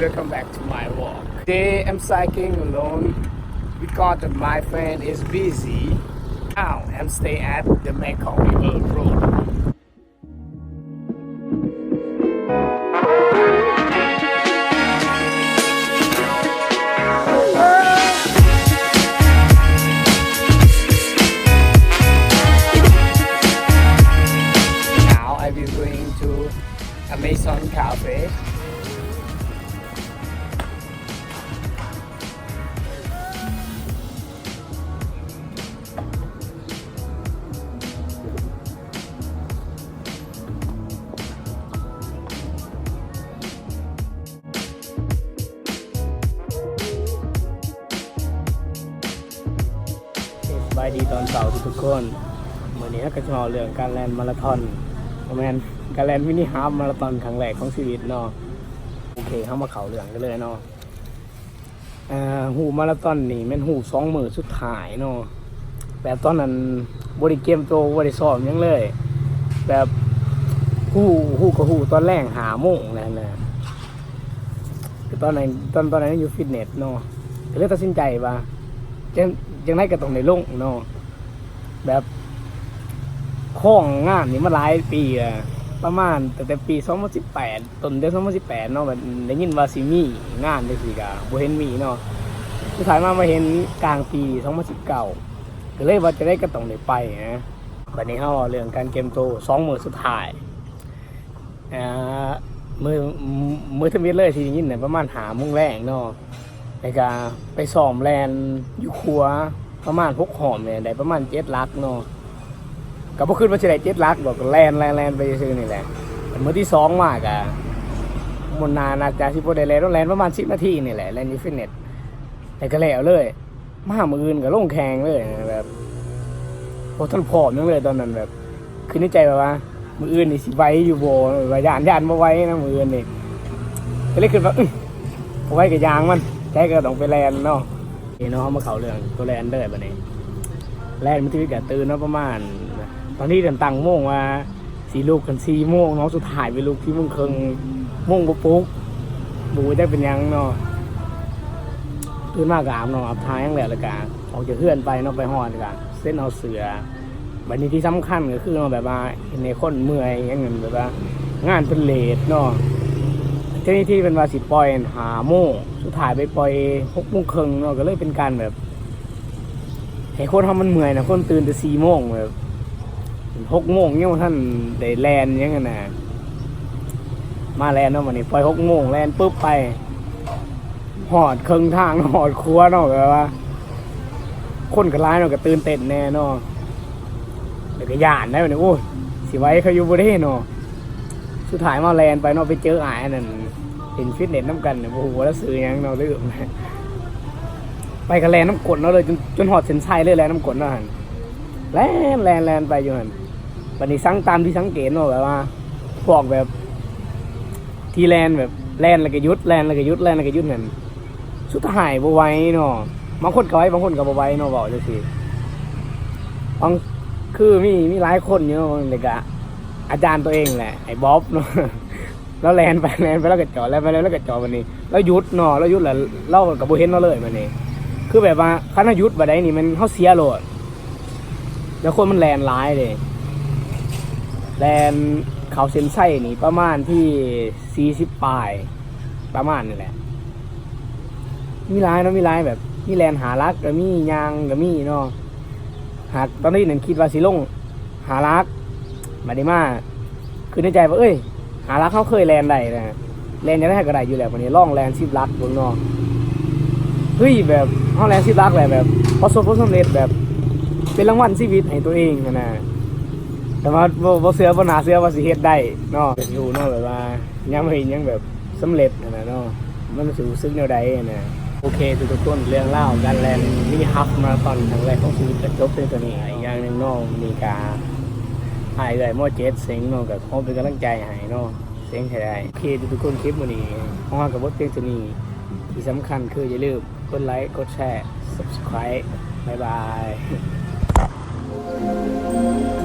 Welcome back to my vlog. Today I'm cycling alone because my friend is busy. Now I'm staying at the Mekong River Road. Now I will going to Amazon Cafe. ສະບາຍດີຕອນເຊົ້າທຸກໆຄົນ. ມື້ນີ້ເຮົາກໍຊິເວົ້າເລື່ອງການແລ່ນມາລາທອນ ບໍ່ແມ່ນ ການແລ່ນມິນິຮາບມາລາທອນຄັ້ງແລກຂອງຊີວິດເນາະ. ໂອເຄ ເຮົາມາເຂົ້າເລື່ອງກັນເລີຍເນາະ. ເອີ ຮູບມາລາທອນນີ້ແມ່ນຮູບສອງມື້ສຸດທ້າຍເນາະ. ແບບຕອນນັ້ນບໍ່ໄດ້ກຽມໂຕ ບໍ່ໄດ້ຊ້ອມຫຍັງເລີຍ. ແບບຮູ້ ຮູ້ກໍຮູ້ຕອນແລງຫ້າໂມງແລ້ວນະ. ແຕ່ຕອນນັ້ນ ຕອນ ຕອນນັ້ນຍັງຢູ່ຟິດເນສເນາະ ກໍເລີຍຕັດສິນໃຈວ່າ ຈັ່ງ ຈັ່ງໃດກໍຕ້ອງໄດ້ລົງເນາະ. ແບບຄອງງານນີ້ມາຫຼາຍປີແລ້ວ ປະມານຕັ້ງແຕ່ປີສອງພັນສິບແປດ ຕົ້ນເດືອນສອງພັນສິບແປດເນາະ ແບບໄດ້ຍິນວ່າຊິມີງານຈັ່ງຊີ້ກໍບໍ່ເຫັນມີເນາະ. ສຸດທ້າຍມາ ມາເຫັນກາງປີສອງພັນສິບເກົ້າ ກໍເລີຍວ່າຈັ່ງໃດກໍຕ້ອງໄດ້ໄປນະ. ບັດນີ້ເຮົາເວົ້າເລື່ອງການກຽມໂຕສອງມື້ສຸດທ້າຍ. ອ່າ ມື້ ມື້ທຳອິດເລີຍທີ່ໄດ້ຍິນນະ ປະມານຫ້າໂມງແລງເນາະ ແລ້ວກະໄປຊ້ອມແລ່ນຢູ່ຂົວປະມານຫົກຮອບນີ້ ໄດ້ປະມານເຈັດຫຼັກເນາະ. ກໍບໍ່ຄິດວ່າຊິໄດ້ເຈັດຫຼັກດອກ ກໍແລ່ນ ແລ່ນ ແລ່ນໄປຊື່ໆນີ້ແຫຼະ. ມື້ທີສອງມາກະບໍ່ໜ້າ ໜ້າຈະຊິບໍ່ໄດ້ແລ່ນ ແລ່ນປະມານສິບນາທີນີ້ແຫຼະ ແລ່ນຢູ່ຟິດເນສ ແລ້ວກໍແລ້ວເລີຍ. ມາມື້ອື່ນກໍລົງແຂ່ງເລີຍ ແບບບໍ່ທັນພ້ອມຫຍັງເລີຍຕອນນັ້ນ. ແບບຄິດໃນໃຈແບບວ່າ ມື້ອື່ນນີ້ຊິໄຫວຢູ່ບໍ່ ແບບວ່າຢ້ານ ຢ້ານບໍ່ໄຫວນະມື້ອື່ນນີ້. ກໍເລີຍຄິດວ່າ ອື ບໍ່ໄຫວກໍຢ່າງມັນ ໃຈກໍຕ້ອງໄປແລ່ນເນາະ. ນີ້ເນາະ ເຮົາມາເຂົ້າເລື່ອງຕົວແລ່ນເລີຍບັດນີ້. ແລ່ນມື້ທຳອິດກໍຕື່ນເນາະ ປະມານ ຕອນນີ້ຕັ້ງໂມງວ່າ ຊິລຸກກັນສີ່ໂມງເນາະ ສຸດທ້າຍໄປລຸກສີ່ໂມງເຄິ່ງ ໂມງບໍ່ປຸກ ບໍ່ຮູ້ຈັກເປັນຫຍັງເນາະ. ຕື່ນມາກໍອາບນ້ຳອາບທ່າຫຍັງແລ້ວ ແລ້ວກໍອອກຈາກເຮືອນໄປເນາະ ໄປຮອດກໍເຊັນເອົາເສື້ອ. ບັດນີ້ທີ່ສຳຄັນກໍຄືເນາະ ແບບວ່າເຮັດໃຫ້ຄົນເມື່ອຍຫຍັງນັ້ນ ແບບວ່າງານເພິ່ນເລດເນາະ. ເຈົ້າໜ້າທີ່ເພິ່ນວ່າຊິປ່ອຍຫ້າໂມງ ສຸດທ້າຍໄປປ່ອຍຫົກໂມງເຄິ່ງເນາະ ກໍເລີຍເປັນການແບບ ໃຫ້ຄົນເຮົາມັນເມື່ອຍນະ ຄົນຕື່ນແຕ່ສີ່ໂມງ ແບບຫົກໂມງຍັງບໍ່ທັນໄດ້ແລ່ນຫຍັງຫັ້ນນະ. ມາແລ່ນເນາະ ມື້ນີ້ປ່ອຍຫົກໂມງ ແລ່ນປຶບໄປ ຮອດເຄິ່ງທາງ ຮອດຂົວເນາະ ແບບວ່າຄົນກໍຫຼາຍເນາະ ກໍຕື່ນເຕັ້ນແດ່ເນາະ ແລ້ວກໍຢ້ານໄດ໋ບັດນີ້. ໂອ້ຍ ຊິໄຫວເຂົາຢູ່ບໍ່ເດເນາະ. ສຸດທ້າຍມາແລ່ນໄປເນາະ ໄປເຈີອ້າຍອັນນັ້ນ ເປັນຟິດເນສນຳກັນ ບໍ່ຮູ້ວ່າລາວຊື່ຫຍັງເນາະ ລືມ. ໄປກໍແລ່ນນຳກົ້ນເນາະເລີຍ ຈົນ ຈົນຮອດເສັ້ນໄຊເລີຍ ແລ່ນນຳກົ້ນເນາະຫັ້ນ. ແລ່ນ ແລ່ນ ແລ່ນໄປຢູ່ຫັ້ນ. ບັດນີ້ສັງ ຕາມທີ່ສັງເກດເນາະ ແບບວ່າພວກແບບທີ່ແລ່ນ ແບບແລ່ນແລ້ວກໍຢຸດ ແລ່ນແລ້ວກໍຢຸດ ແລ່ນແລ້ວກໍຢຸດຫັ້ນ ສຸດທ້າຍບໍ່ໄຫວເນາະ. ບາງຄົນກໍໄຫວ ບາງຄົນກໍບໍ່ໄຫວເນາະ ເວົ້າຈັ່ງຊີ້. ບາງ ຄືມີ ມີຫຼາຍຄົນຢູ່ເນາະ ແລ້ວກໍອາຈານຕົວເອງແຫຼະ ໄອ້ບອບເນາະ ລາວແລ່ນໄປ ແລ່ນໄປ ລາວກໍຈອດ ແລ່ນໄປແລ້ວ ລາວກໍຈອດ. ບັດນີ້ລາວຢຸດເນາະ ລາວຢຸດແລ້ວ ລາວກໍບໍ່ເຫັນລາວເລີຍ. ບັດນີ້ຄືແບບວ່າ ຄັນເຮົາຢຸດບາດໃດນີ້ແມ່ນເຮົາເສຍໂລດ ແລ້ວຄົນມັນແລ່ນຫຼາຍເດ້ ແລ່ນເຂົ້າເສັ້ນໄຊນີ້ປະມານທີສີ່ສິບປາຍ ປະມານນີ້ແຫຼະ. ມີຫຼາຍເນາະ ມີຫຼາຍ ແບບມີແລ່ນຫ້າຫຼັກກໍມີ ຍ່າງກໍມີເນາະ. ຫາກຕອນນີ້ນັ້ນຄິດວ່າຊິລົງຫ້າຫຼັກ ບັດນີ້ມາຄິດໃນໃຈວ່າ ເອີຍ ຫ້າຫຼັກເຮົາເຄີຍແລ່ນໄດ້ນະ ແລ່ນຈັ່ງໃດກໍໄດ້ຢູ່ແລ້ວ. ບັດນີ້ລອງແລ່ນສິບຫຼັກເບິ່ງເນາະ. ເຮີ້ຍ ແບບເຮົາແລ່ນສິບຫຼັກແລ້ວ ແບບປະສົບຜົນສຳເລັດ ແບບເປັນລາງວັນຊີວິດໃຫ້ຕົວເອງຫັ້ນນະ. ແຕ່ວ່າບໍ່ ບໍ່ເຊື່ອ ບໍ່ໜ້າເຊື່ອວ່າຊິເຮັດໄດ້ເນາະ. ກໍຊິຮູ້ເນາະ ແບບວ່າຍາມເຮົາເຮັດຫຍັງແບບ ສຳເລັດຫັ້ນນະເນາະ ມັນຊິຮູ້ສຶກແນວໃດຫັ້ນນະ. ໂອເຄ ທຸກໆຄົນ ເລື່ອງລາວການແລ່ນມິນິຮາບມາລາທອນຄັ້ງແລກຂອງຊີວິດກໍຈົບພຽງເທົ່ານີ້. ອີກຢ່າງໜຶ່ງເນາະ ມື້ນີ້ກະອ້າຍເອື້ອຍ ມໍເຈັດ ເສັງເນາະ ກໍຂໍເປັນກຳລັງໃຈໃຫ້ເນາະ ເສັງໃຫ້ໄດ້. ໂອເຄ ທຸກໆຄົນ ຄລິບມື້ນີ້ຂອງເຮົາກໍໝົດພຽງເທົ່ານີ້. ທີ່ສຳຄັນຄືຢ່າລືມກົດໄລ ກົດແຊ ຊັບສະໄຄຣບ໌. ບາຍບາຍ.